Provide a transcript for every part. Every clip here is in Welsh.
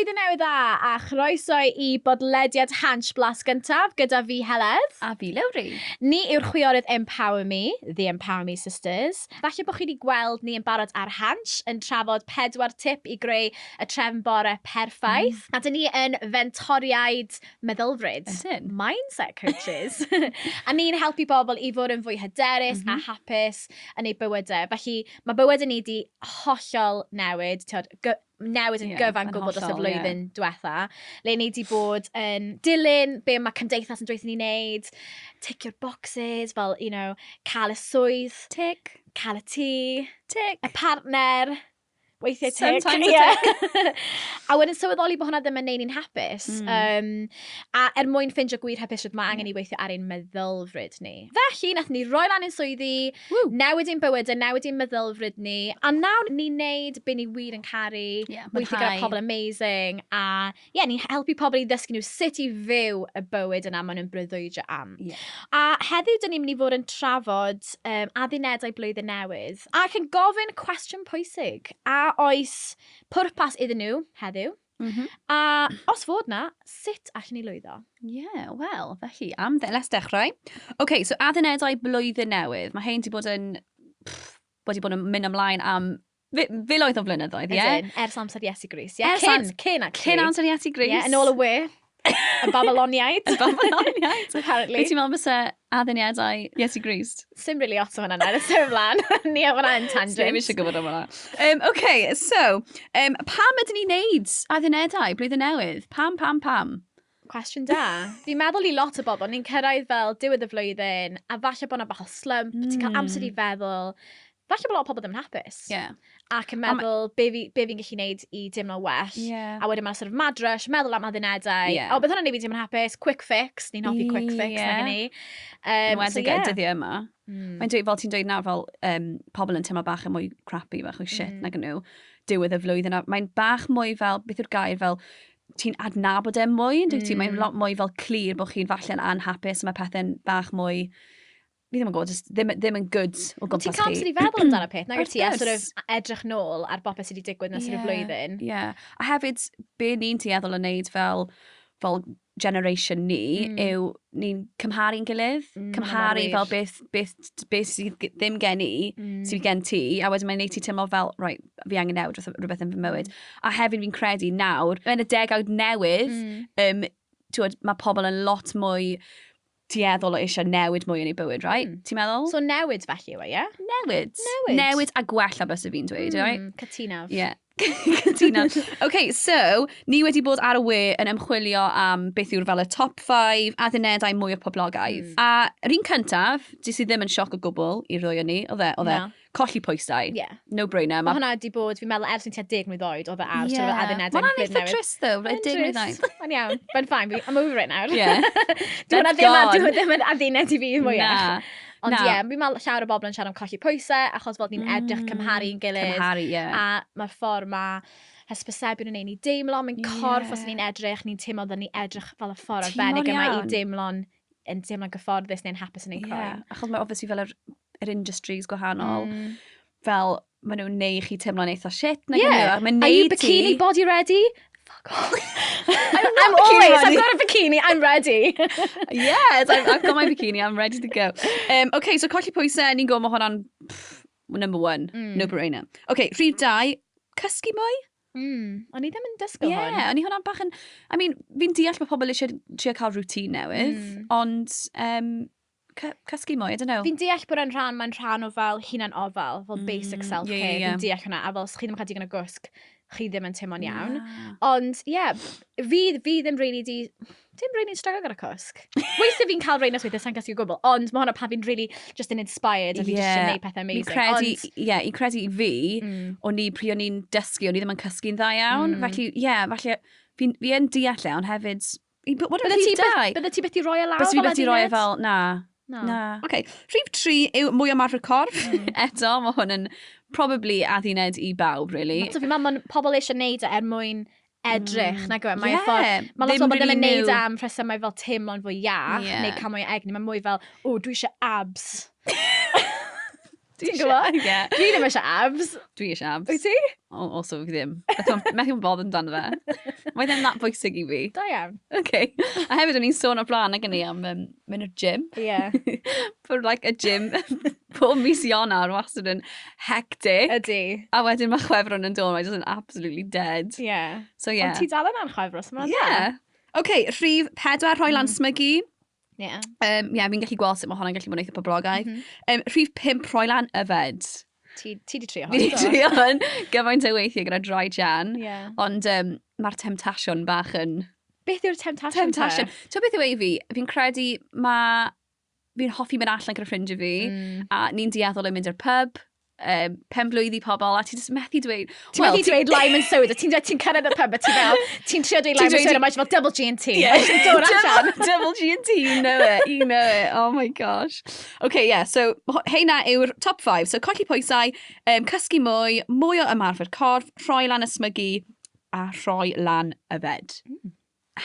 Blwyddyn newydd dda a chroeso i bodlediad Hansh Blas gyntaf gyda fi Heledd. A fi Lowri. Ni yw'r chwiorydd Empower Me, The Empower Me Sisters. Falle bod chi wedi gweld ni yn barod ar Hansh yn trafod pedwar tip i greu y trefn bore perffaith. A dyn ni yn fentoriaid meddylfryd. Ydyn. Mindset coaches. A ni'n helpu bobl i fod yn fwy hyderus a hapus yn eu bywydau. Felly mae bywydau ni 'di hollol newid, ti'od, newid yn gyfan gwbl dros y flwyddyn diwetha, le ni 'di bod yn dilyn be mae cymdeithas yn dweud ni wneud, ticio'r boxes, fel, cael y swydd. Tick. Cael y tŷ. Tick. Y partner. Weithiau tick. Sometimes a tick. A wedyn sylweddoli bod hwnna ddim yn neud ni'n hapus. A er mwyn ffindio gwir hapusrwydd, mae angen i weithio ar ein meddylfryd ni. Felly, nath ni roi lan ein swyddi, newid ein bywydau, newid ein meddylfryd ni, a nawr ni'n neud be ni wir yn caru, weithio gyda pobl amazing, a yeah, ni'n helpu pobl i ddysgu nhw sut i fyw y bywyd yna maen nhw'n breuddwydio am. A heddiw, dyn ni'n mynd i fod yn trafod addunedau blwyddyn newydd, ac yn gofyn cwestiwn pwysig. A oes pwrpas iddyn nhw heddiw? A os fod na, sut allwn ni lwyddo? Ie, yeah, wel, felly, am let's dechrau. OK, so addunedau blwyddyn newydd. Mae hein 'di bod yn, pff, wedi bod yn mynd ymlaen am filoedd o flynyddoedd, ie? Ydyn, ers amser Iesu Grist. Ie, Ers cyn, actually. Cyn amser Iesu Grist. Ie, yn ôl y we. Y Babyloniaid. Y Babyloniaid. Apparently. Be ti'n meddwl fysa addunedau Iesu Grist? Sim really ots o hwnna nawr, ysym ymlaen. Ni am hwnna yn tangent. Dim eisiau gwybod am hwnna. OK, so, pam ydyn ni'n neud addunedau blwyddyn newydd? Pam, pam, pam? Cwestiwn da. Fi'n meddwl i lot o bobl, ni'n cyrraedd fel diwedd y flwyddyn, a falle bod 'na bach o slump, ti'n cael amser i feddwl. Falle bod lot o pobl ddim yn hapus. Ac yn meddwl, be fi'n gallu neud i deimlo well. A wedyn mae'n sort of mad rush, meddwl am addunedau. O, beth hwnna'n neud fi deimlo'n hapus? Quick fix. Ni'n hoffi quick fix, nag ni. Yn enwedig y dyddiau yma. Mae'n dweud, fel ti'n dweud nawr, fel pobl yn teimlo bach yn mwy crappy, bach o shit nag nhw, diwedd y flwyddyn. A mae'n bach mwy fel, beth yw'r gair, fel ti'n adnabod e mwy, yn dwyt ti? Mae'n lot mwy fel clir bod chi'n falle'n anhapus, mae pethau'n bach mwy, fi ddim yn gwybod, just ddim yn good o gwmpas Ti'n cael amser chi. i feddwl amdano peth, nag wyt ti, a Wrth sort of gwrs. edrych nôl ar bopeth sydd wedi digwydd yn ystod y flwyddyn. Ie. A hefyd, be ni'n tueddol o wneud fel generation ni yw ni'n cymharu'n gilydd. Cymharu Hwnna'n fel wir. beth sydd ddim gen i, sydd gen ti, a wedyn mae'n neud ti teimlo fel, right, fi angen newid rhywbeth yn fy mywyd. A hefyd fi'n credu nawr, yn y degawd newydd, t'wod, mae pobl yn lot mwy tueddol o eisiau newid mwy yn eu bywyd, right? Ti'n meddwl? So newid felly yw e, ie? Newid. Newid. Newid a gwella bys fi'n dweud, right? Cytunaf. Ie. Cytuno. OK, so, ni wedi bod ar y we yn ymchwilio am beth yw'r fel y top 5 addunedau mwyaf poblogaidd. A yr un cyntaf, di sydd ddim yn sioc o gwbl i'r ddwy o ni, oedd e Na. colli pwysau. No brainer. Mae hwnna wedi bod, fi'n meddwl, ers ni'n tua 10 mlwydd oed, oedd e ar sort of addunedau Mae hwnna'n blwyddyn eitha newydd. trist, though, like, Mae'n 10 mlwydd trist. oed. Mae'n iawn. Mae'n fine. I'm over it nawr. Dwi hwnna That's ddim, gone. dwi ddim yn adduned i fi mwyach. Na. Ond Na. ie, fi'n meddwl llawer o bobl yn siarad am colli pwysau, achos fel ni'n edrych cymharu'n gilydd. Cymharu, ie. A mae'r ffordd mae hysbysebion yn neud ni deimlo, mae'n corff os ni'n edrych, ni'n teimlo ddylen ni edrych fel y ffordd Teimlo'n arbennig yma i iawn. deimlo'n yn teimlo'n gyfforddus neu'n hapus yn ein croen. Achos mae obviously fel yr industries gwahanol, fel maen nhw'n neud chi teimlo'n eitha shit. Nag ydyn nhw, a mae'n Are you neud ti- bikini body ready? Fuck off. I'm bikini always, I've ready. got a bikini, I'm ready. Yes, I've got my bikini, I'm ready to go. Okay, so colli pwysau, ni'n gwybod mae hwnna'n pff, number one, no brainer. Okay, rhif 2, cysgu mwy? O'n i ddim yn disgwyl Ie, hwn. o'n i hwnna'n bach yn. I mean, fi'n deall bod pobl eisiau trio cael routine newydd, ond cysgu mwy, I don't know. Fi'n deall bod e'n rhan, mae'n rhan o fel hunan ofal, fel basic self-care. Fi'n deall hwnna, a fel os chi ddim yn cael digon o gwsg, chi ddim yn teimlo'n iawn. Na. Ond, ie, yeah, fi ddim really di, dim really struggle gyda cwsg. Weithiau fi'n cael rei nosweithiau sa'n cysgu o gwbl, ond mae hwnna pan fi'n really just yn inspired a fi just eisiau gwneud pethau Fi'n amazing. credu, Ond, ie, i credu i fi, o'n i pryd o'n i'n dysgu, o'n i ddim yn cysgu'n dda iawn. Felly, ie, yeah, falle, fi yn deall e, ond hefyd, what bydde rhif ti byth, 2? bydde ti byth i roi e lawr Bys fi fel byth i roi e adduned? fel, na. Na. Na. OK, rhif 3 yw mwy o ymarfer corff. Eto, mae hwn yn probably adduned i bawb, really. So fi'n meddwl mae pobl eisiau neud e er mwyn edrych, nag yw e? Mae'n Ie, ffordd, mae lot ddim o bobl ddim really yn neud nhw. am rhesymau fel teimlo'n fwy iach, neu cael mwy o egni. Mae'n mwy fel, o, dwi eisiau abs. Ti'n gwybod? Ie. Dwi ddim eisiau abs. Dwi eisiau abs. Wyt ti? Also, fi ddim. Methu bod amdano fe. Mae ddim that bwysig i fi. Da iawn. Okay. A hefyd, o'n i'n sôn o'r blaen ag ni am mynd i'r gym. Ie. For like a gym pob mis Ionawr wastad yn hectic. Ydy. A wedyn mae Chwefror yn dod, mae just yn absolutely dead. Ie. Yeah. So yeah. Ond ti dal yna'n Chwefror, so mae'n Yeah. Okay, rhif 4, rhoi lan smygu. Yeah. Yeah, fi'n gallu gweld sut mae hwnna'n gallu bod yn eitha poblogaidd. Rhif 5, rhoi lan yfed. Ti di trio Fi hwn, wedi do? trio hwn gymaint o weithiau gyda dry Jan. Yeah. Ond mae'r temptasiwn bach yn... Beth yw'r temptasiwn? te? Temptasiwn. Ti'n beth yw e i fi? Fi'n credu mae... Fi'n hoffi mynd allan gyda ffrindiau fi. A ni'n dueddol yn mynd i'r pub, pen-blwydd i pobl, a ti jyst methu dweud... Ti'n methu dweud lime and soda, ti'n dweud ti'n cyrraedd y pub a ti fel, ti'n trio dweud lime and soda, mae'n fel double G&T. Yeah. Mae'n dod allan. Double G&T, you know it, you know it. Oh my gosh. Okay, yeah, so heina yw'r top 5. So colli pwysau, cysgu mwy, mwy o ymarfer corff, rhoi lan ysmygu, a rhoi lan yfed.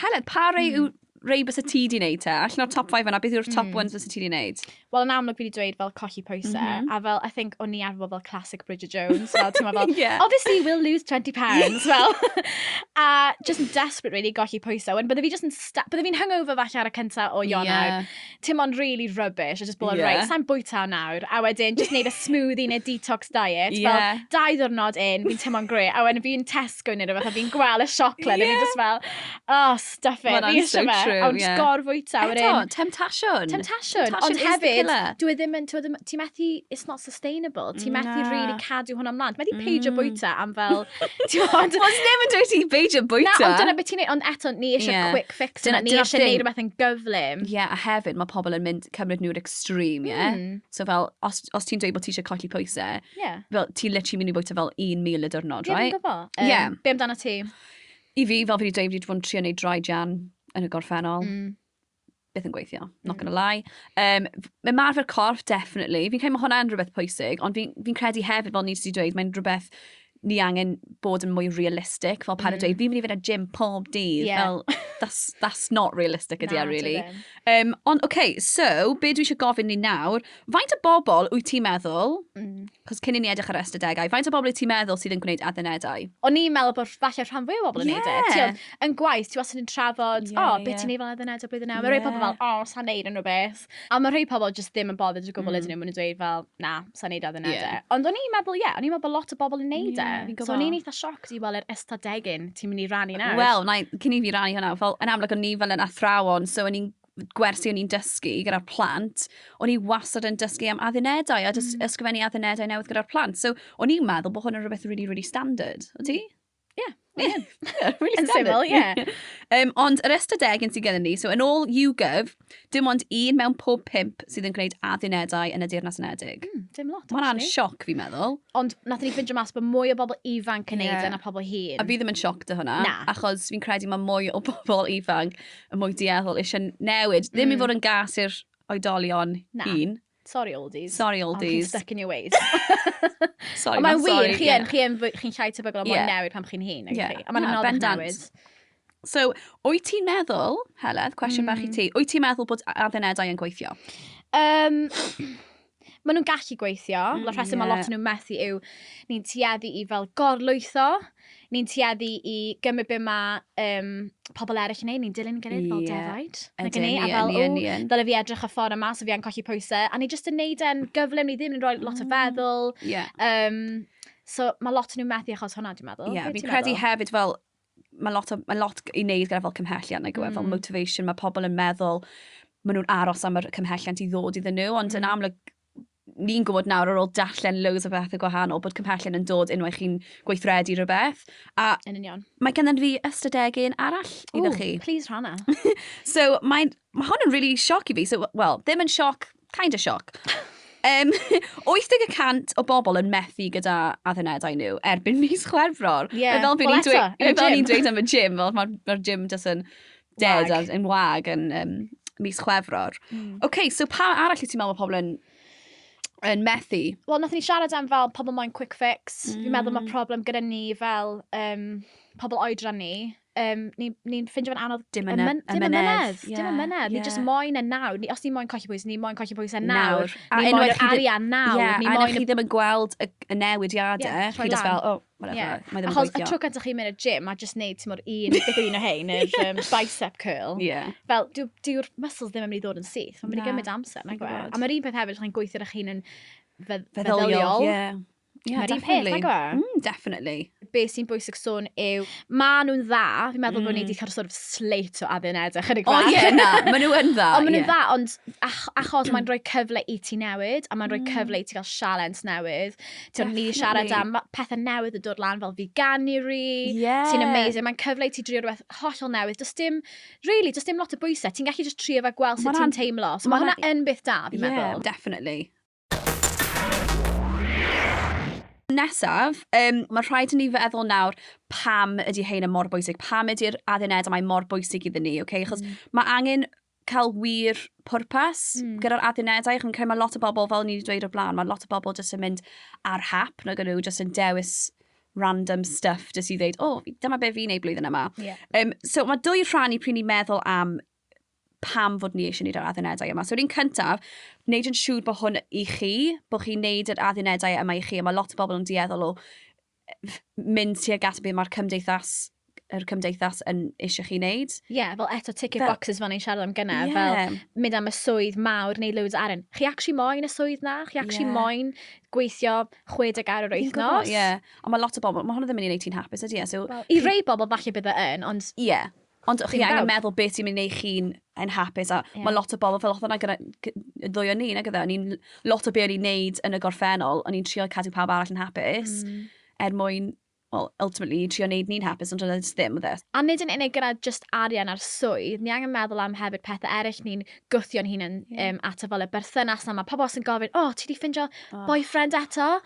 Helen, pa rei yw rei bysa ti di wneud te? Allan o'r top 5 yna, beth yw'r top ones bysa ti di wneud? Wel, yn amlwg fi wedi dweud fel colli pwysau, a fel, I think o'n i arfer bod fel classic Bridget Jones, fel ti'n meddwl fel, obviously we'll lose 20 pounds, fel, a just yn desperate really golli pwysau. Wedyn bydde fi just yn, bydde fi'n hungover falle ar y cynta o Ionawr, ti'n mo'n really rubbish, a just bod yn right, sa'n bwyta nawr, a wedyn just neud y smoothie neu detox diet, fel 2 ddiwrnod in, fi'n teimlo'n grêt, a wedyn fi'n Tesco neu rhywbeth, a fi'n gweld y siocled, a fi'n just fel, oh, stuff it, Ma' fi hwnna'n eisiau so fe, true, a just yeah. gorfwyta, Eto, wedyn temptasiwn. Temptasiwn. Temptasiwn Ond is the hefyd, killer. dwi ddim yn, ti'n ti methu, it's not sustainable. Ti'n methu Na. really cadw hwnna ymlaen. Ti'n methu peidio bwyta am fel, ti'n bod... Wel, ddim yn dweud ti beidio bwyta. Na, ond dyna beth ti'n neud, ond eto, ni eisiau quick fix yna, ni Dyna'r eisiau thing. neud rhywbeth yn gyflym. Ie, yeah, a hefyd mae pobl yn mynd cymryd nhw'r extreme, ie? Yeah? So fel, os ti'n dweud bod ti eisiau colli pwysau, fel, ti'n literally mynd i bwyta fel 1 meal y diwrnod, Ie, fi'n right? gwybod. Ie. Be amdano ti? I fi, fel fi wedi dweud, fi wedi bod yn trio neud dry Jan yn y gorffennol. Byth yn gweithio, not gonna lie. Ymarfer corff, definitely. Fi'n credu mae hwnna'n rhywbeth pwysig, ond fi credu hefyd, fel ni wedi dweud, mae'n rhywbeth ni angen bod yn mwy realistic. Fel pan dweud, fi'n mynd i fynd i'r gym pob dydd. Ie. Fel, that's not realistic ydy e, Na, dyw really. ddim. Ond, okay, so, be dwi eisiau gofyn ni nawr, faint o bobl wyt ti'n meddwl, cos cyn i ni edrych ar ystadegau, faint o bobl wyt ti'n meddwl sydd yn gwneud addunedau? O'n i'n meddwl bod falle rhan fwy o bobl yn neud e. Ie. Ti oedd, yn gwaith, ti wastad yn trafod, Ie, o, beth ie. ti'n neud fel addunedau blwyddyn newydd? Mae rhai pobl fel, o, sa'n neud unrhyw beth. A mae rhai pobl just ddim yn bothered o gwbl ydyn nhw, maen nhw'n dweud fel, na, sa'n neud addunedau. Ie. Ond o'n i'n meddwl, ie, o'n i'n meddwl bod lot o bobl yn neud e. Ie, fi'n So o'n i'n gwbod. eitha shocked i weld yr ystadegyn ti'n mynd i rannu nawr. Wel, na, cyn i fi rannu hwnna, fel yn amlwg o'n ni fel yn athrawon, so o'n i'n gwersi o'n i'n dysgu gyda'r plant, o'n i wastad yn dysgu am addunedau a just ysgrifennu addunedau newydd gyda'r plant. So o'n i'n meddwl bod hwn yn rhywbeth really, really standard. O ti? Ie. Yeah, really Yn standard. syml, ie. Ond yr ystadegyn sydd gennym ni, so yn ôl YouGov, dim ond 1 mewn pob 5 sydd yn gwneud addunedau yn y Deyrnas Unedig. Dim lot, Mae hwnna'n actually. sioc, fi'n meddwl. Ond nathon ni ffindio mas bod mwy o bobl ifanc yn neud Ie. e na pobl hŷn. A fi ddim yn sioc dy hwnna, Na. achos fi'n credu mae mwy o bobl ifanc yn mwy dueddol eisiau newid. Ddim i fod yn gas i'r oedolion Na. hŷn. Sorry, oldies. Sorry, Ond chi'n oldies. stuck in your ways. Sorry, Ond mae'n not wir, sorry, chi ie. yn, chi yn, chi'n llai tebygol o moyn Ie. newid pan chi'n hŷn, Ie. yeah. A mae'n Na, anoddach bendant. newid. So, wyt ti'n meddwl, Heledd, cwestiwn bach i ti, wyt ti'n meddwl bod addunedau yn gweithio? Maen nhw'n gallu gweithio. Mm, rheswm mae ie. lot o'n nhw'n methu yw ni'n tueddu i fel gorlwytho, ni'n tueddu i gymryd be mae pobl eraill yn neud, ni'n dilyn gilydd fel Ie. defaid. Nag Ydyn, ni, a ni fel, yn, ni yn, o, ni yn. dyle fi edrych y ffordd yma, so fi yn colli pwysau. A ni jyst yn neud e'n gyflym, ni ddim yn rhoi lot o feddwl. Ie. So mae lot o'n nhw'n methu achos hwnna, dwi'n meddwl. Ie, Be fi'n ti'n credu meddwl? hefyd fel, mae lot, o, mae lot i wneud gyda fel cymhelliant, nag yw e, fel motivation, mae pobl yn meddwl, maen nhw'n aros am yr cymhelliant i ddod iddyn nhw, ond yn amlwg, ni'n gwybod nawr ar ôl darllen loads o bethau gwahanol bod cymhelliant yn dod unwaith chi'n gweithredu rhywbeth. A Yn union. mae gennym fi ystadegyn arall iddo Ooh, chi. Please rhanna. So mae hwn yn really sioc i fi. So, well, ddim yn sioc, kind of sioc. 80% o bobl yn methu gyda addunedau nhw erbyn mis Chwefror. Ie. Mae Fel, Wel, ni'n dweud, eto, yn y fel ni'n gym. dweud am y gym, fel mae'r ma gym just yn dead Wag. a yn wag yn mis Chwefror. OK, so pa arall wyt ti'n meddwl mae pobl yn methu? Wel, nathon ni siarad am fel pobl moyn quick fix. Fi'n meddwl mae problem gyda ni fel pobl oedran ni. um, ni'n ni ffindio fe'n anodd... Dim ymynedd. Dim ymynedd. Dim ymynedd. Ni just moyn e nawr. Ni, os ni moyn colli pwysau, ni moyn colli pwysau nawr. A Ni moyn unwaith yr chi arian nawr. Yeah, ni a moyn chi ddim yn gweld y newidiadau, Yeah, chi rhoi just lan. fel, oh, whatever, Yeah. mae ddim yn Achos y gweithio. tro cyntaf chi'n mynd i'r gym a just neud, ti'n modd, un, beth yw un o hein, yr bicep curl. Fel, dyw'r muscles ddim yn mynd i ddod yn syth. Mae'n mynd i Na. gymryd amser, nag Fi'n yw e? gwybod. A mae'r un peth hefyd, chi'n gweithio ar eich hun yn Feddyliol. feddyliol. Yeah. Yeah, Mae'r un peth, definitely. nag yw e? Definitely. Be sy'n bwysig sôn yw, ma nhw'n dda, fi'n meddwl bod ni wedi cael sort of slate o addunedau chydig O bach. ie, na, maen nhw yn dda. Ond maen nhw'n ie. dda, ond achos mae'n rhoi cyfle i ti newid, a mae'n rhoi cyfle i ti gael sialens newydd. Ti'n ni siarad Definitely. am pethau newydd yn dod lan fel veganuary, sy'n amazing. Mae'n cyfle i ti drio rhywbeth hollol newydd. Does dim, really, does dim lot o bwysau. Ti'n gallu just trio fe gweld sut Ma' ti'n hwnna'n- teimlo. So mae ma' hwnna yn beth da, fi'n Yeah, meddwl. definitely. Nesaf, mae rhaid i ni feddwl nawr pam ydy hein yn mor bwysig, pam ydy'r addunedau mae mor bwysig iddyn ni, okay? Achos mae angen cael wir pwrpas gyda'r addunedau. Chi'n credu mae lot o bobl, fel ni wedi dweud o'r blaen, mae lot o bobl jyst yn mynd ar hap, nag nhw jyst yn dewis random stuff jyst i ddeud, oh, dyma be fi'n neud blwyddyn yma. So mae dwy rhan i pryd ni'n meddwl am pam fod ni eisiau gwneud yr addunedau yma. So, yr un cyntaf, wneud yn siŵr bod hwn i chi, bod chi'n wneud yr addunedau yma i chi. A mae lot o bobl yn dueddol o mynd tuag at beth mae'r cymdeithas yn eisiau chi wneud. Ie, yeah, fel eto ticket boxes fan ni'n siarad am gynna, fel mynd am y swydd mawr neu loads o arian. Chi actually moyn y swydd na? Chi actually moyn gweithio 60 awr yr Fi'n gwybod, wythnos? Ie. Ond mae lot o bobl, mae hwnna ddim yn mynd i wneud ti'n hapus ydy e? So, Wel, i rei bobl falle bydd e yn, ond Ie. Ond chi Dim angen bawb. meddwl beth sy'n mynd i wneud chi'n yn hapus. A mae lot o bobl fel oedd hwnna gyda y ddwy o ni, nag oedd e? O'n i'n lot o be o'n i'n neud yn y gorffennol, o'n i'n trio cadw pawb arall yn hapus, er mwyn, well, ultimately, trio neud ni'n hapus, ond oedd e jyst ddim, oedd e? A nid yn unig gyda just arian ar swydd, ni angen meddwl am hefyd pethau eraill ni'n gwthio'n hunain ato fel y berthynas na. Mae pobl sy'n gofyn, oh, ti di ffindio boyfriend eto?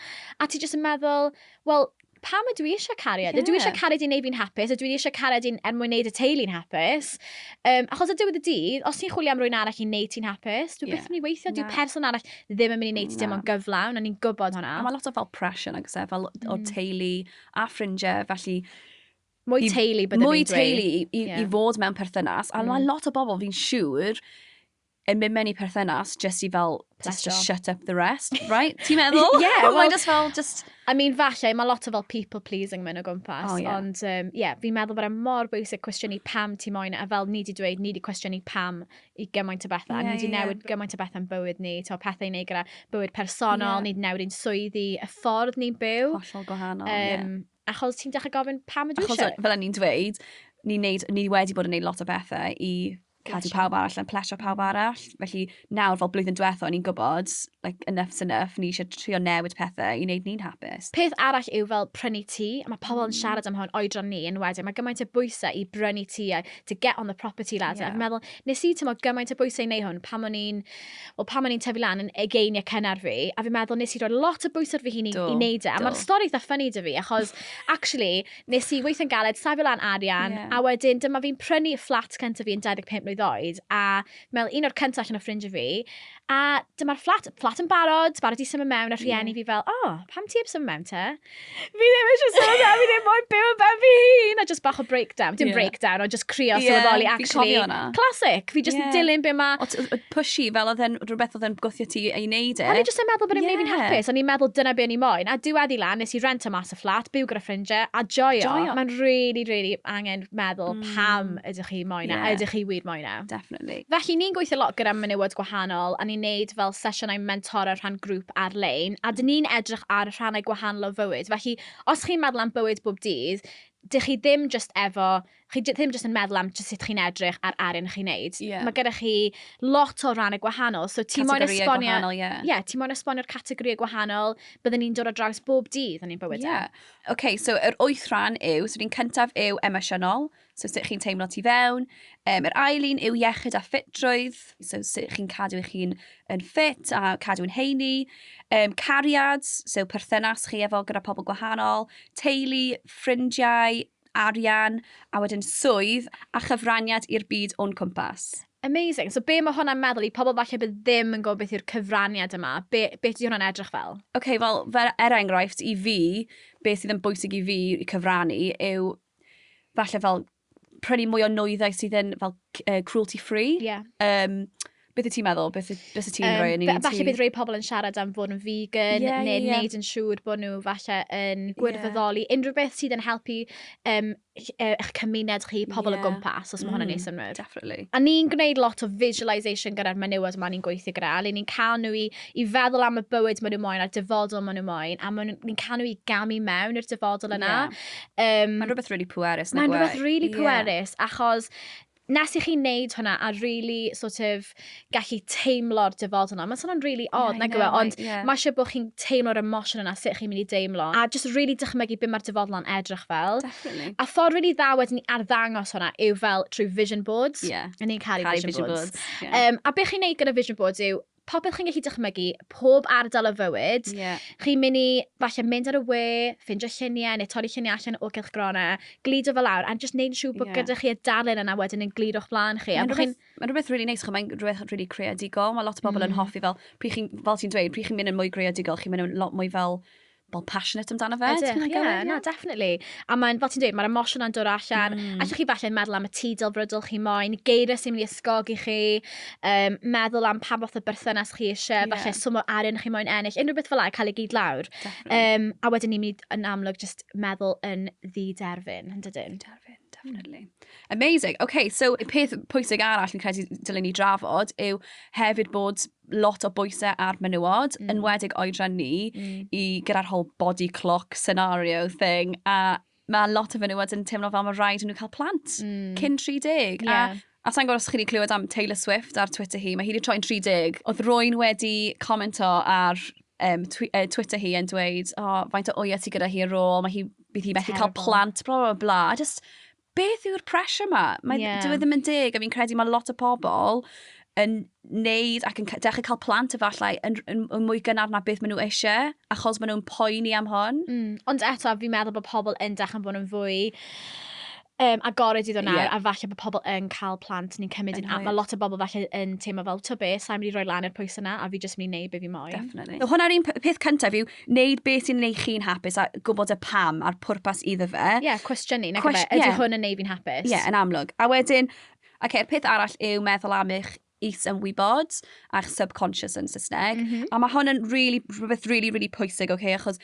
A ti just yn meddwl, wel, pam ydw i eisiau cariad? Ydw i eisiau cariad i wneud fi'n hapus? Ydw i eisiau cariad er mwyn wneud y teulu'n hapus? Achos ar diwedd y dydd, os ti'n chwilio am rywun arall i wneud ti'n hapus, dwi byth yn mynd i weithio, dyw Na. person arall ddim yn mynd i wneud ti dim Na. ond gyflawn, a ni'n gwybod hwnna. A mae lot o fel pressure, nag oes e, fel o teulu a ffrindiau, felly Mwy teulu bydde mwy fi'n dweud. teulu i fod mewn perthynas. A mae lot o bobl fi'n siŵr yn mynd mewn i perthynas just i fel, just to Plesio. shut up the rest, right? Ti'n meddwl? Yeah, Mae'n well- just fel, just... I mean, falle, mae lot o fel people pleasing mewn o gwmpas, Oh, yeah. ond yeah, fi'n meddwl bod e mor bwysig cwestiynu pam ti moyn, a fel ni di dweud, ni di cwestiynu pam i gymaint o bethau, ni di newid gymaint o bethau yn bywyd ni, to, pethau i wneud gyda bywyd personol, ni di newid ein swyddi, y ffordd ni'n byw. Hollol gwahanol, ie. Achos ti'n dechrau gofyn pam ydw i Achos eisiau? fel o'n i'n dweud, ni wedi bod yn neud lot o bethau i cadw Plesio. pawb arall yn plesio pawb arall. Felly nawr fel blwyddyn diwetha, o'n i'n gwybod, like, enough's enough, ni eisiau trio newid pethau i wneud ni'n hapus. Peth arall yw fel prynu tŷ, a mae pobl yn siarad am hwn oedran ni yn wedyn. Mae gymaint o bwysau i brynu tŷ a to get on the property ladder. A fi'n meddwl, nes i teimlo gymaint o bwysau i wneud hwn pan o'n i'n, well, pan o'n i'n tyfu lan yn ugeiniau cynnar fi, a fi'n meddwl nes i roi lot o bwysau ar fy hun i wneud e. A mae'r stori eitha funny 'da fi, achos actually, nes i weithio'n galed, safio lan arian, a wedyn dyma fi'n prynu fflat cyntaf fi yn 25 mlwydd oed, a meddwl un o'r cyntaf allan o ffrindiau fi, a dyma'r fflat yn barod, barod i symud mewn, a rhieni fi fel, oh, pam ti heb symud mewn te? Fi ddim eisiau symud mewn, fi ddim moyn byw yn ben fi hun, a just bach o breakdown, dim breakdown, ond just crio, sylweddoli, Fi'n actually, cofio hwnna. classic, fi just yn dilyn be ma... O, pushy, fel oedd e'n rhywbeth oedd e'n gwthio ti i wneud e. O'n i just yn meddwl bod e'n gwneud fi'n hapus, o'n i'n meddwl dyna be o'n i moyn, a diwedd i lan, nes i rento mas y fflat, byw gyda ffrindiau, a joio. Joio. Mae'n really, really angen meddwl pam ydych chi moyn e, ydych chi wir moyn e. Definitely. Felly ni'n gweithio lot gyda menywod gwahanol, a ni'n neud fel sesiynau mentora rhan grŵp ar-lein, a dyn ni'n edrych ar rhannau gwahanol o fywyd. Felly, os chi'n meddwl am bywyd bob dydd, dych chi ddim just efo, chi ddim just yn meddwl am just sut chi'n edrych ar arian chi'n neud. Mae gyda chi lot o rannau gwahanol. So ti moyn Categorïau esbonio... gwahanol, ie. Ie, ti moyn esbonio'r categorïau gwahanol, byddwn ni'n dod ar draws bob dydd yn ein bywydau. Yeah. Okay, so yr 8 rhan yw, so un cyntaf yw emosiynol, so sut chi'n teimlo tu fewn. Yr ail un yw iechyd a ffitrwydd, so sut chi'n cadw eich hun yn ffit a cadw yn heini. Cariad, so perthynas chi efo gyda pobl gwahanol, teulu, ffrindiau, arian, a wedyn swydd a chyfraniad i'r byd o'n cwmpas. Amazing. So be mae hwnna'n meddwl i pobl falle bydd ddim yn gwybod beth yw'r cyfraniad yma, be di hwnna'n edrych fel? Okay, wel, fel er enghraifft, i fi, beth sydd yn bwysig i fi i cyfrannu yw falle fel Prynu mwy o nwyddau sydd yn fel cruelty free. Beth y ti'n meddwl? Beth y ti'n rhoi yn un Falle bydd rhai pobl yn siarad am fod yn vegan, neu wneud yn siŵr bod nhw falle yn gwirfoddoli. Unrhyw beth sydd yn helpu eich cymuned chi, pobl o gwmpas, os mae hwnna'n neud synnwyr. Definitely. A ni'n gwneud lot o visualisation gyda'r menywod yma ni'n gweithio gyda, a ni'n cael nhw i feddwl am y bywyd maen nhw moyn a'r dyfodol maen nhw moyn, a ni'n cael nhw i gamu mewn i'r dyfodol yna. Mae'n rhywbeth really pwerus. Mae'n rhywbeth really pwerus, achos nes i chi wneud hwnna a really sort of gallu teimlo'r dyfodol yna. Mae'n swnio'n really odd, nag yw e? Ond mae eisiau bod chi'n teimlo'r emosiwn yna, sut chi'n mynd i deimlo. A just really dychmygu beth mae'r dyfodol yna'n edrych fel. Definitely. A ffordd really dda wedyn ni arddangos hwnna yw fel trwy vision boards. A ni'n caru Caru vision boards. Vision boards. Yeah. A beth chi'n neud gyda vision boards yw popeth chi'n gallu dychmygu, pob ardal o fywyd, chi'n mynd i falle mynd ar y we, ffindio lluniau, neu torri lluniau allan o gylchgronau, gludo fel lawr, a just neud yn siŵr bod gyda chi y darlun yna wedyn yn glir o'ch blaen chi. A Mae'n bod chi'n rhywbeth really neis, mae'n rhywbeth really creadigol. Mae lot o bobl yn hoffi fel, pryd chi'n, fel ti'n dweud, pryd chi'n mynd yn mwy creadigol, chi'n mynd yn lot mwy fel passionate amdano fe. Ydych, ti'n ie, gwybod? Na, definitely. A mae'n, fel ti'n dweud, mae'r emosiwn yn dod allan. Allwch chi falle meddwl am y tŷ delfrydol chi moyn, geiriau sy'n mynd i ysgogi chi, meddwl am pa fath o berthynas chi eisiau, falle swm o arian chi moyn ennill, unrhyw beth fel 'na, cael ei gyd lawr. Definitely. A wedyn ni'n mynd yn amlwg just meddwl yn ddiderfyn, yn dydyn? Ddiderfyn, definitely. Amazing. Okay, so y peth pwysig arall yn credu dylen ni drafod yw hefyd bod lot o bwysau ar menywod, enwedig oedran ni, i gyda'r whole body clock scenario thing, a mae lot o fenywod yn teimlo fel mae rhaid i nhw cael plant cyn 30. A sa'n gwybod os chi wedi clywed am Taylor Swift ar Twitter hi, mae hi wedi troi'n 30. Oedd rywun wedi commento ar Twitter hi yn dweud, "Oh, faint o wyau ti gyda hi ar ôl, mae hi, bydd hi methu cael Terrible. plant," bla, bla, bla. A just, beth yw'r pressure ma? Mae, Dyw e ddim yn deg, a fi'n credu mae lot o pobl yn neud ac yn dechrau cael plant efallai yn mwy gynnar na beth maen nhw eisiau, achos maen nhw'n poeni am hwn. Ond eto, fi'n meddwl bod pobl yn dechrau bod yn fwy agored iddo nawr, a falle bod pobl yn cael plant ni'n cymryd Yn yn, hwyr. Mae lot o bobl falle yn teimlo fel, "To be, sa'n mynd i roi lan i'r pwys yna, a fi jyst mynd i neud be fi moyn." Definitely. So, hwnna'r un peth cyntaf yw wneud beth sy'n neud chi'n hapus a gwybod y pam a'r pwrpas iddo fe. Ie, yeah, cwestiynu, nag yfe, ydy hwn yn neud fi'n hapus? Ie, yeah, yn amlwg. A wedyn, okay, yr peth arall yw meddwl am eich is-ymwybod a'ch subconscious yn Saesneg. A mae hwn yn really, rhywbeth really, really pwysig, okay, achos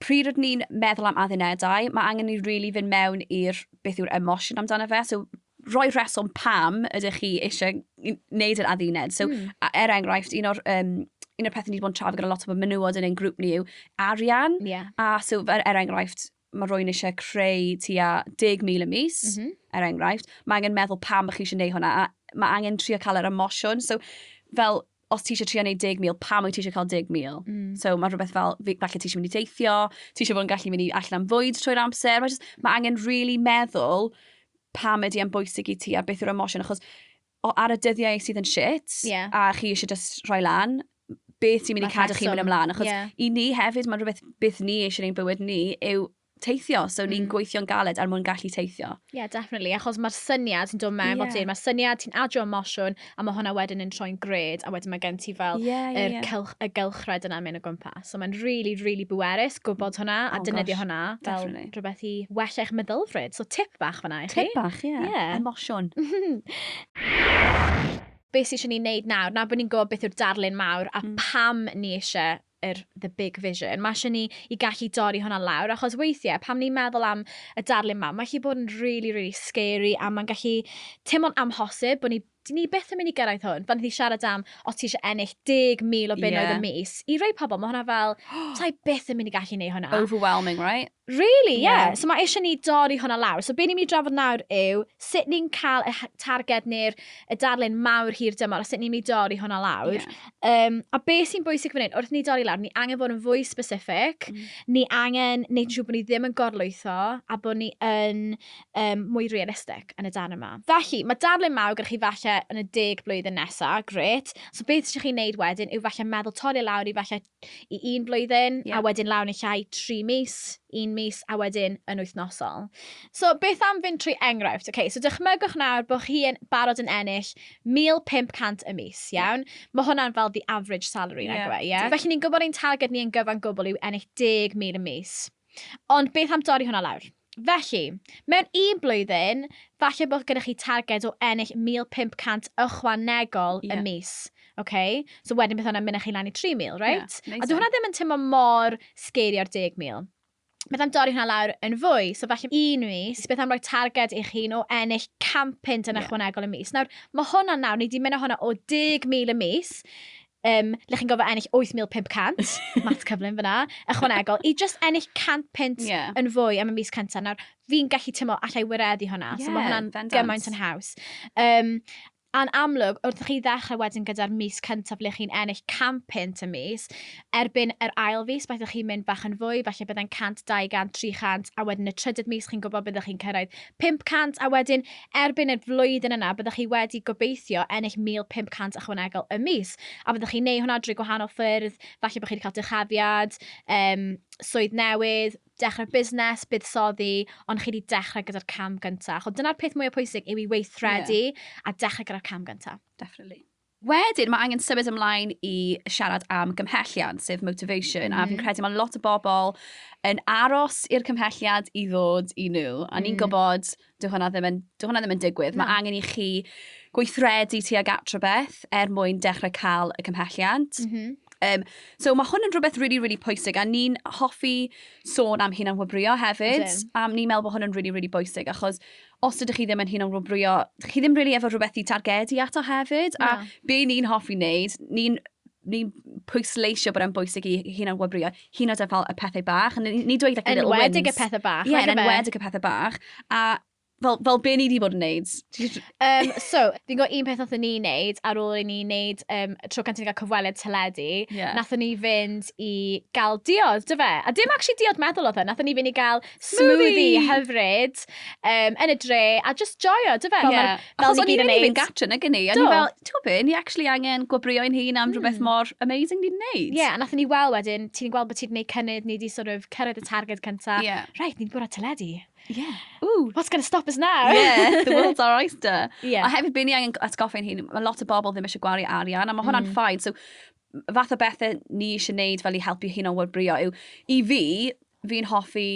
pryd rydyn ni'n meddwl am addunedau, mae angen ni really fynd mewn i'r beth yw'r emosiwn amdano fe. So, rhoi rheswm pam ydych chi eisiau wneud yr adduned. So, er enghraifft, un o'r pethau ni wedi bod yn trafod gyda lot o menywod yn ein grŵp ni yw arian. A so, er enghraifft, mae rhywun eisiau creu tua 10,000 y mis, er enghraifft. Mae angen meddwl pam ych chi eisiau gwneud hwnna, a mae angen trio cael yr emosiwn. So, fel, os ti eisiau trio gwneud 10,000, pam wyt ti eisiau cael 10,000? So, mae rhywbeth fel, falle ti eisiau mynd i deithio, ti eisiau bod yn gallu mynd i allan am fwyd trwy'r amser. Mae angen really meddwl pam ydy e'n bwysig i ti a beth yw'r emosiwn, achos ar y dyddiau sydd yn shit, a chi eisiau just rhoi lan, beth sy'n mynd i Mae'r cadw chi'n mynd rheswm. ymlaen. Achos i ni hefyd, mae rhywbeth beth ni eisiau ein bywyd ni yw teithio. So ni'n gweithio'n galed er mwyn gallu teithio. Yeah, definitely. Achos mae'r syniad sy'n dod mewn, fel ti'n, mae'r syniad ti'n adio emosiwn, a mae hwnna wedyn yn troi'n gred, a wedyn mae gen ti fel Ie, yr ie. cylch, y gylchred yna mynd o gwmpas. So mae'n really, really bwerus gwybod hwnna, a Oh, defnyddio gosh, hwnna fel definitely. rhywbeth i wella eich meddylfryd. So tip bach fan'na i chi. Tip bach, ie. Ie. Emosiwn. Beth sydd eisiau ni wneud nawr, nawr bod ni'n gwybod beth yw'r darlun mawr a pam ni eisiau the big vision. Mae eisiau ni i gallu dorri hwnna lawr, achos weithiau, pam ni'n meddwl am y darlun mawr, mae'n gallu bod yn really, really scary, a mae'n gallu teimlo'n amhosib bod ni byth yn mynd i gyrraedd hwn. Pan ni siarad am, os ti eisiau ennill 10,000 o bunnoedd Ie. y mis, i rai pobl, mae hwnna fel, "Sa i byth yn mynd i gallu neud hwnna." Overwhelming, right? Really, yeah. Ie. So mae eisiau ni dorri hwnna lawr. So be ni'n mynd i drafod nawr yw sut ni'n cael y targed neu'r y darlun mawr hir dymor a sut ni'n mynd i dorri hwnna lawr. A be sy'n bwysig fan hyn, wrth ni dorri lawr, ni angen bod yn fwy specific, ni angen neud yn siŵr bod ni ddim yn gorlwytho a bod ni yn mwy realistic yn y darn yma. Felly, mae darlun mawr gyda chi falle yn y 10 blwyddyn nesaf, gret. So beth eisiau chi wneud wedyn yw falle meddwl torri lawr i falle i un blwyddyn, a wedyn lawr yn llai 3 mis, 1 mis, a wedyn yn wythnosol. So beth am fynd trwy enghraifft? Okay, so dychmygwch nawr bod chi yn barod yn ennill 1,500 y mis, iawn? Mae hwnna'n fel the average salary, nag yw e, ie? Felly ni'n gwybod ein targed ni yn gyfan gwbl yw ennill 10,000 y mis. Ond beth am dorri hwnna lawr? Felly, mewn un blwyddyn, falle bod gennych chi targed o ennill 1,500 ychwanegol y mis. Okay? So wedyn bydd hwnna'n mynd â chi lan i 3,000, right? Yeah, a dyw hwnna ddim yn teimlo mor scary ar 10,000. Beth am dorri hwnna lawr yn fwy? So falle un mis, beth am roi targed i'ch hun o ennill 100 punt yn ychwanegol y mis? Nawr, mae hwnna nawr, ni wedi mynd â hwnna o 10,000 y mis, le chi'n gorfod ennill 8,500, math cyflym fyna, ychwanegol, i just ennill 100 punt yn fwy am y mis cyntaf. Nawr, fi'n gallu teimlo allai wireddu hwnna, so mae hwnna'n gymaint yn haws. A'n amlwg, wrth i chi ddechrau wedyn gyda'r mis cyntaf ble chi'n ennill 100 punt y mis, erbyn yr ail fis byddwch chi'n mynd bach yn fwy, falle byddai'n 100, 200, 300, a wedyn y trydydd mis chi'n gwybod byddwch chi'n cyrraedd 500, a wedyn erbyn y flwyddyn yna byddwch chi wedi gobeithio ennill 1,500 ychwanegol y mis. A byddwch chi'n neud hwnna drwy gwahanol ffyrdd, falle bod chi wedi cael dyrchafiad, swydd newydd, dechrau busnes, buddsoddi, ond chi wedi dechrau gyda'r cam gyntaf. Ond dyna'r peth mwyaf pwysig yw i weithredu a dechrau gyda'r cam gyntaf. Definitely. Wedyn, mae angen symud ymlaen i siarad am gymhelliant, sef motivation. A fi'n credu mae lot o bobl yn aros i'r cymhelliad i ddod i nhw. A ni'n gwybod, dyw hwnna ddim yn, dyw hwnna ddim yn digwydd. Mae angen i chi gweithredu tuag at rhywbeth er mwyn dechrau cael y cymhelliant. So mae hwn yn rhywbeth really, really pwysig, a ni'n hoffi sôn am hunan-wobrwyo hefyd. A ni'n meddwl bod hwn yn really, really bwysig, achos os ydych chi ddim yn hunan-wobrwyo, chi ddim really efo rhywbeth i targedu ato hefyd. A be ni'n hoffi wneud, ni'n pwysleisio bod e'n bwysig i hunan-wobrwyo, hyd yn oed fel y pethau bach. A ni dweud like the little wins. Enwedig y pethau bach. Ie, yn enwedig y pethau bach. A fel be ni wedi bod yn neud? So, fi'n gwybod un peth nathon ni wneud ar ôl i ni wneud tro cyntaf ni gael cyfweliad teledu, nathon ni fynd i gael diod, dy fe? A dim actually diod meddwl oedd e, nathon ni fynd i gael smoothie hyfryd yn y dre, a just joio, dy fe? Fel Achos o'n i'n mynd i fynd gatre, nag ni? A ni fel, ti'n gwybod be, ni actually angen gwobrwyo ein hun am rhywbeth mor amazing ni'n neud. Ie, a nathon ni weld wedyn, ti'n gweld bod ti'n gwneud cynnydd, ni wedi sort of cyrraedd y targed cyntaf. Right, ni'n bod ar teledu. Ooh. What's going to stop us now? Yeah, the world's our oyster. A hefyd, be ni angen atgoffa ein hun, mae lot o bobl ddim eisiau gwario arian, a mae hwnna'n fine. So, fath o bethau ni eisiau neud fel i helpu hun o wobrwyo yw, i fi, fi'n hoffi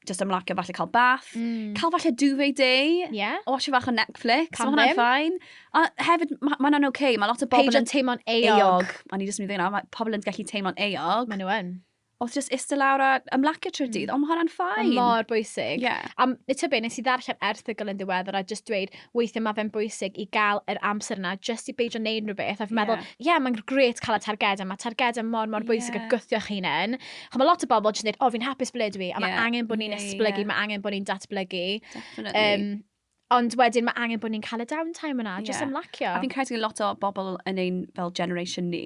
just ymlacio, falle cael bath, cael falle duvet day, watch bach o Netflix, Pam mae hwnna'n ddim? fine. A hefyd, mae hwnna'n okay, mae lot o bobl Peidio yn teimlo'n euog. euog. A ni jyst yn mynd i ddweud, mae pobl yn gallu teimlo'n euog. Maen nhw yn. Oedd just eistedd lawr a ymlacio trwy'r dydd, ond mae hwnna'n fine. Mor bwysig. A nid be, nes i ddarllen erthygl yn ddiweddar a just dweud, weithiau mae fe'n bwysig i gael yr amser yna, just i beidio neud unrhyw beth. A fi'n meddwl, ie, yeah, mae'n grêt cael y targedau, mae targedau mor, mor bwysig a gwthio chi'n hunain. Chos mae lot o bobl jyst yn dweud, o, fi'n hapus ble dwi, a mae angen bod ni'n esblygu, mae angen bod ni'n datblygu. Ond wedyn mae angen bod ni'n cael y downtime yna, just ymlacio. A fi'n credu lot o bobl yn ein fel generation ni,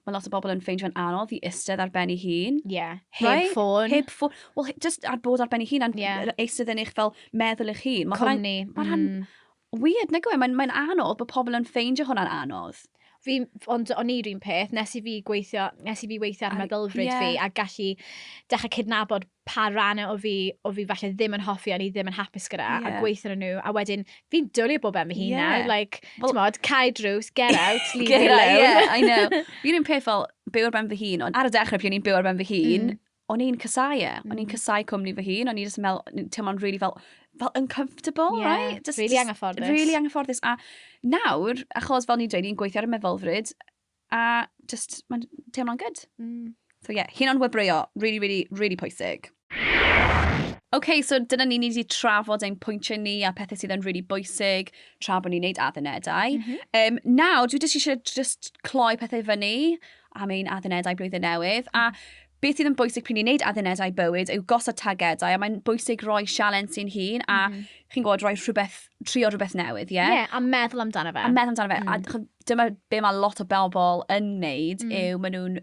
mae lot o bobl yn ffeindio'n anodd i eistedd ar ben ei hun. Yeah. Heb ffôn. Heb ffôn. Well, just ar bod ar ben ei hun, a eistedd yn eich fel meddwl eich hun. Mae Cwmni. Mae hwnna'n weird, nag yw e? Mae'n mae anodd bod pobl yn ffeindio hwnna'n anodd. Fi, ond o'n i'r un peth, nes i fi weithio ar meddylfryd fi a gallu dechrau cydnabod pa rannau o fi falle ddim yn hoffi a ni ddim yn hapus gyda a gweithio ar nhw, a wedyn fi'n dwlu bod ben fy hun nawr, like, Well, ti'mod, cau drws, get out, leave Get me out, alone. yeah, I know. Fi'n un peth fel byw ar ben fy hun, ond ar y dechrau pryd o'n i'n byw ar ben fy hun, o'n i'n casáu e. O'n i'n casáu cwmni fy hun, o'n i'n just yn meddwl, teimlo'n really fel uncomfortable, right? Just, really anghyfforddus. Really anghyfforddus. A nawr, achos fel ni'n dweud, ni'n gweithio ar y meddylfryd, a just, mae'n teimlo'n good. So yeah, hunan wobrwyo, really, really, really pwysig. OK, so dyna ni wedi trafod ein pwyntiau ni a pethau sydd yn really bwysig tra bod ni'n neud addunedau. Nawr, dwi jyst eisiau just cloi pethau fyny am ein addunedau blwyddyn newydd. A beth sydd yn bwysig pryd ni'n neud addunedau bywyd yw gosod targedau, a mae'n bwysig rhoi sialens i'n hun, a chi'n gwybod, rhoi rhywbeth, trio rhywbeth newydd, ie? Yeah, a meddwl amdano fe. A meddwl amdano fe. A dyma be mae lot o bobl yn neud yw maen nhw'n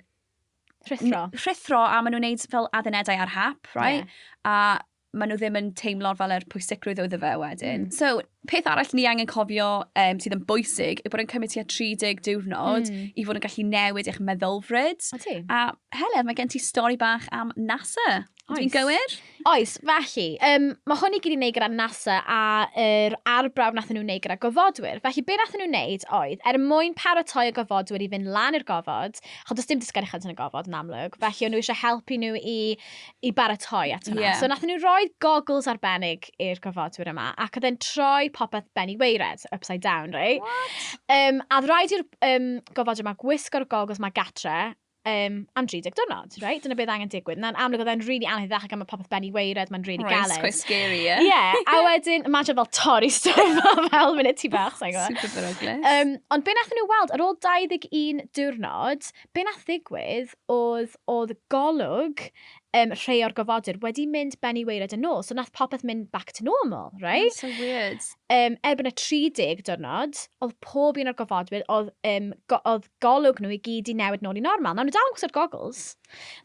Rhuthro. Rhuthro, a maen nhw'n neud fel addunedau ar hap, right? A maen nhw ddim yn teimlo fel yr pwysigrwydd oedd fe wedyn. So, Peth arall ni angen cofio sydd yn bwysig yw bod yn cymryd tua 30 diwrnod i fod yn gallu newid eich meddylfryd. O ti? A Heledd, mae gen ti stori bach am NASA. Ydw i'n gywir? Oes, felly, mae hwn i gyd i wneud gyda NASA a yr arbrawf nathon nhw wneud gyda gofodwyr. Felly, be nathon nhw wneud oedd, er mwyn paratoi y gofodwyr i fynd lan i'r gofod, achos does dim disgyrchiant yn y gofod yn amlwg, felly o'n nhw eisiau helpu nhw i baratoi at hwnna. So nathon nhw roi goggles arbennig i'r gofodwyr yma, ac oedd e'n troi popeth ben i waered, upside down, right? What? A oedd rhaid i'r gofodwyr yma gwisgo'r goggles yma gatre, am 30 diwrnod, right? Dyna beth angen digwydd. Na'n amlwg oedd e'n really anodd i ddechrau gan mae popeth ben i waered, mae'n really Right, galed. It's quite scary, yeah? Yeah, a wedyn, imagine fel torri stwff fel munud ti bach, sa'n gwybod. Super beryglus. Ond be nath nhw weld, ar ôl 21 diwrnod, be nath ddigwydd oedd golwg rhai o'r gofodwyr wedi mynd ben i waered yn ôl, so nath popeth mynd back to normal, right? That's so weird. Erbyn y 30 diwrnod, oedd pob un o'r gofodwyr, oedd golwg nhw i gyd i newid nôl i normal. Nawr, nhw dal yn gwisgo'r goggles.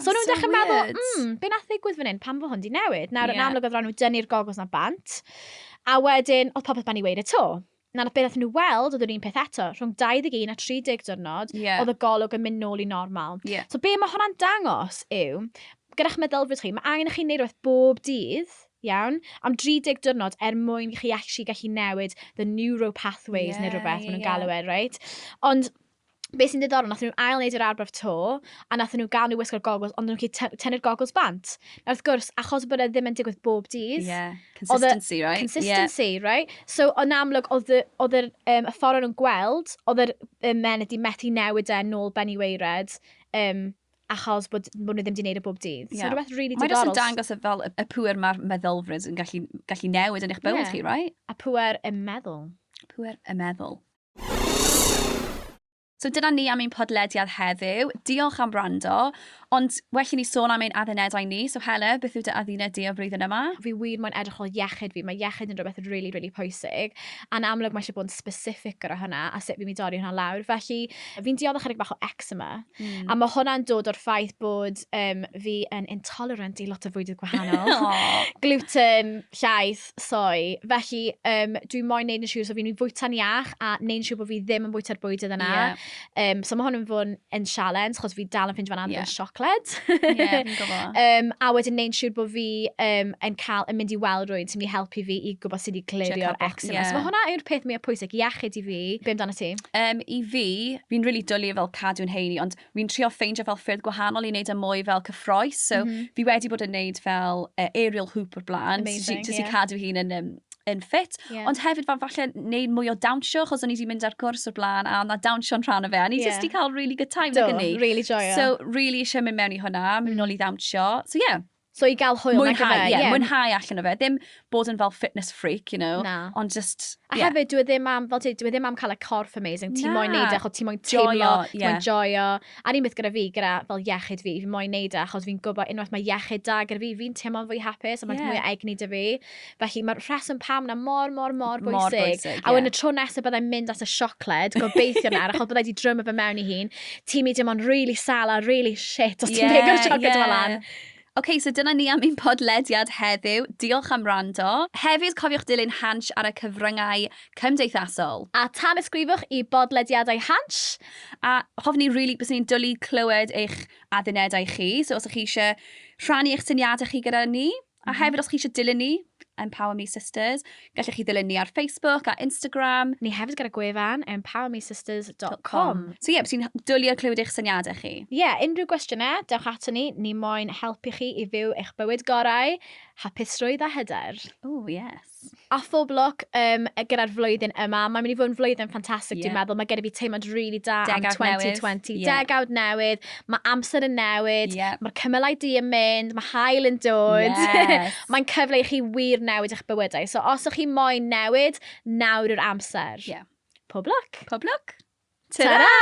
So That's nhw'n so dechrau meddwl, weird. be nath ddigwydd fan hyn, pam fo hwn di newid? Nawr, yn amlwg oedd rhaid nhw dynnu'r goggles na bant, a wedyn, oedd popeth ben i waered eto. Nawr, be nath nhw weld, oedd yr un peth eto, rhwng 21 a 30 diwrnod, oedd y golwg yn mynd nôl i normal. So be mae hwnna'n dangos yw, gyda'ch meddylfryd chi, mae angen i chi wneud rhywbeth bob dydd, iawn, am 30 diwrnod er mwyn i chi actually gallu newid the neuro pathways neu rhywbeth maen nhw'n galw e, right? Ond beth sy'n diddorol, nath nhw ail wneud yr arbrawf to, a nath nhw gael nhw wisgo'r goggles, ond nhw'n gallu tynnu'r goggles bant. Nawr, wrth gwrs, achos bod e ddim yn digwydd bob dydd. Yeah, consistency, right? Consistency, right? So, yn amlwg, oedd y ffordd o'n nhw'n gweld, oedd yr men wedi methu newid e nôl ben i waered, achos bod nhw ddim wedi gwneud e bob dydd. So, rhywbeth really Mae jyst yn diddorol. dangos y fel y pŵer mae'r meddylfryd yn gallu newid yn eich bywyd chi, right? A pŵer y meddwl. Pŵer y meddwl. So dyna ni am ein podlediad heddiw. Diolch am wrando, ond well i ni sôn am ein addunedau ni. So Helen, beth yw dy adduned di o flwyddyn yma? Fi wir moyn edrych ar iechyd fi. Mae iechyd yn rhywbeth really, really pwysig. A'n amlwg mae eisiau bod yn specific gyda hwnna a sut fi'n mynd i dorri hwnna lawr. Felly fi'n dioddef chydig bach o eczema. A mae hwnna'n dod o'r ffaith bod fi yn intolerant i lot o fwydydd gwahanol. Gluten, llaeth, soy. Felly dwi moyn neud yn siŵr so fi'n fwyta'n iach a neud yn siŵr bod fi ddim yn bwyta'r bwydydd yna. So mae hwn yn fod yn sialens, chos fi dal yn ffindio fe'n anodd yn siocled. Ie, fi'n gwybod. A wedyn neud yn siŵr bod fi yn mynd i weld rhywun sy'n mynd i helpu fi i gwybod sut i glirio'r Check up, eczema. So mae hwnna yw'r peth mwyaf pwysig, iechyd i fi. Be amdano ti? I fi, fi'n really dwlu fel cadw'n heini, ond fi'n trio ffeindio fel ffyrdd gwahanol i wneud e mwy fel cyffrous. So fi wedi bod yn wneud fel aerial hoop o'r blaen, Amazing, jyst i ie. cadw hun yn fit. Ond hefyd falle wneud mwy o dawnsio, achos o'n i wedi mynd ar gwrs o'r blaen, a o'na dawnsio'n rhan o fe, a ni jyst 'di cael really good time, Do, nag o'n ni? really joio. So, really eisiau mynd mewn i hwnna, mynd nôl i ddawnsio. So, yeah. So, i gael hwyl, nag Mwynhau, yfe? ie, mwynhau allan o fe. Ddim bod yn fel fitness freak, you know. Na. Ond just, A yeah. hefyd, dwi e ddim am, fel ti, dwi e ddim am cael y corff amazing. Ti moyn Na. neud e, achos ti moyn Joio, teimlo, ti moyn ie. joio. A'r un beth gyda fi, gyda fel iechyd fi, fi moyn neud e, achos fi'n gwybod unwaith mae iechyd da gyda fi, fi'n teimlo'n fwy hapus, a mae'n mwy o egni 'da fi. Felly mae'r rheswm pam na mor, mor, mor Mor bwysig. bwysig, A wedyn ie. y tro nesaf byddai'n mynd at y siocled, gobeithio nawr, achos byddai 'di drymo fe mewn i hun, ti'n mynd dim ond really sal a really shit os ti'n pigo'r siocled yma lan. OK, so dyna ni am ein podlediad heddiw. Diolch am wrando. Hefyd, cofiwch dilyn Hansh ar y cyfryngau cymdeithasol. A tan ysgrifwch i bodlediadau Hansh. A hoffwn ni really, byswn ni'n dwlu clywed eich addunedau chi. So os ydych chi eisiau rhannu eich syniadau chi gyda ni, a hefyd os chi eisiau dilyn ni, Empower Me Sisters, gallwch chi ddilyn ni ar Facebook a Instagram. Ni hefyd gyda gwefan empowermesisters.com. So ie, yeah, byswn ni'n dwlu ar clywed eich syniadau chi. Ie, yeah, unrhyw gwestiynau, dewch ato ni. Ni moyn helpu chi i fyw eich bywyd gorau, hapusrwydd a hyder. Oh, yes. A phob lwc gyda'r flwyddyn yma. Mae'n mynd i fod yn flwyddyn ffantastig, dwi'n meddwl. Mae gen i fi teimlad really da am Degawd newydd. 2020. Degawd newydd. Mae amser yn newid. Mae'r cymylau du yn mynd. Mae haul yn dod. Mae'n cyfle i chi wir newid eich bywydau. So os ydych chi moyn newid, nawr yw'r amser. Pob lwc. Pob lwc. Ta-ra!